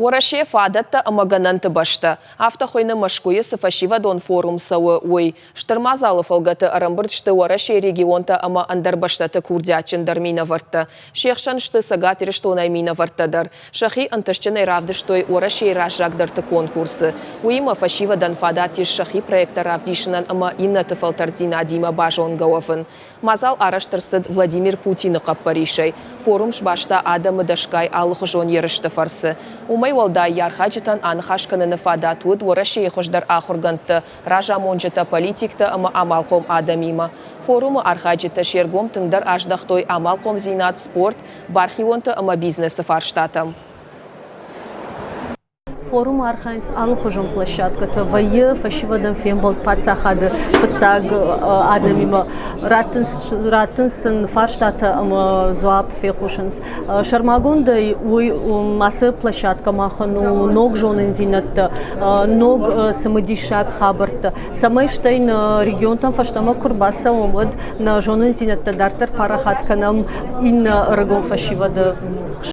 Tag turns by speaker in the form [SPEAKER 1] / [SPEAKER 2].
[SPEAKER 1] Уӕрӕсе фадӕттӕ ӕмӕ гӕнӕнты бӕстӕ. Афтӕ хуыйны Мӕскуыйы цы фӕсивӕдон форум цӕуы, уый. Стыр мадзалы фӕлгӕты ӕрӕмбырд сты Уӕрӕсейы регионтӕ ӕмӕ ӕндӕр бӕстӕты курдиатджындӕр минӕвӕрттӕ. Се хсӕн сты Цӕгат Ирыстонӕй минӕвӕрттӕ дӕр. Сӕхи ӕнтыстджынӕй равдыстой Уӕрӕсейы раззагдӕрты конкурсы. Уыимӕ фӕсивӕдӕн фадат ис сӕхи проекттӕ равдисынӕн ӕмӕ иннӕты фӕлтӕрддзинадимӕ базонгӕ уӕвын. Мадзал арӕзт ӕрцыд Владимир Путины хъӕппӕрисӕй. Форум сбаста адӕмы дӕсгай алыхуызон ерысты фӕрцы. Уымӕй уӕлдай йӕ архайджытӕн аныхас кӕныны фадат уыд Уӕрӕсейы хуыздӕр ахуыргӕндтӕ, разамонджытӕ, политиктӕ ӕмӕ амалхъом адӕмимӕ. Форумы архайджытӕ се ргом тынгдӕр аздӕхтой амалхъомдзинад, спорт, бархионты ӕмӕ бизнесы фарстатӕм.
[SPEAKER 2] Форумы архайынц алыхуызон площадкӕтӕ, вӕййы фӕсивӕдӕн фембӕлд паддзахады фыццаг адӕмимӕ, раттынц, раттынц сын фарстатӕ ӕмӕ дзуапп фехъусынц. Сӕрмагондӕй уый ацы площадкӕ махӕн у ног зонындзинӕдтӕ, ног цымыдисаг хабӕрттӕ, цӕмӕй стӕй нӕ регионтӕм фӕстӕмӕ куы рбацӕуӕм, уӕд нӕ зонындзинӕдтӕ дарддӕр парахат кӕнӕм иннӕ ӕрыгон фӕсивӕды.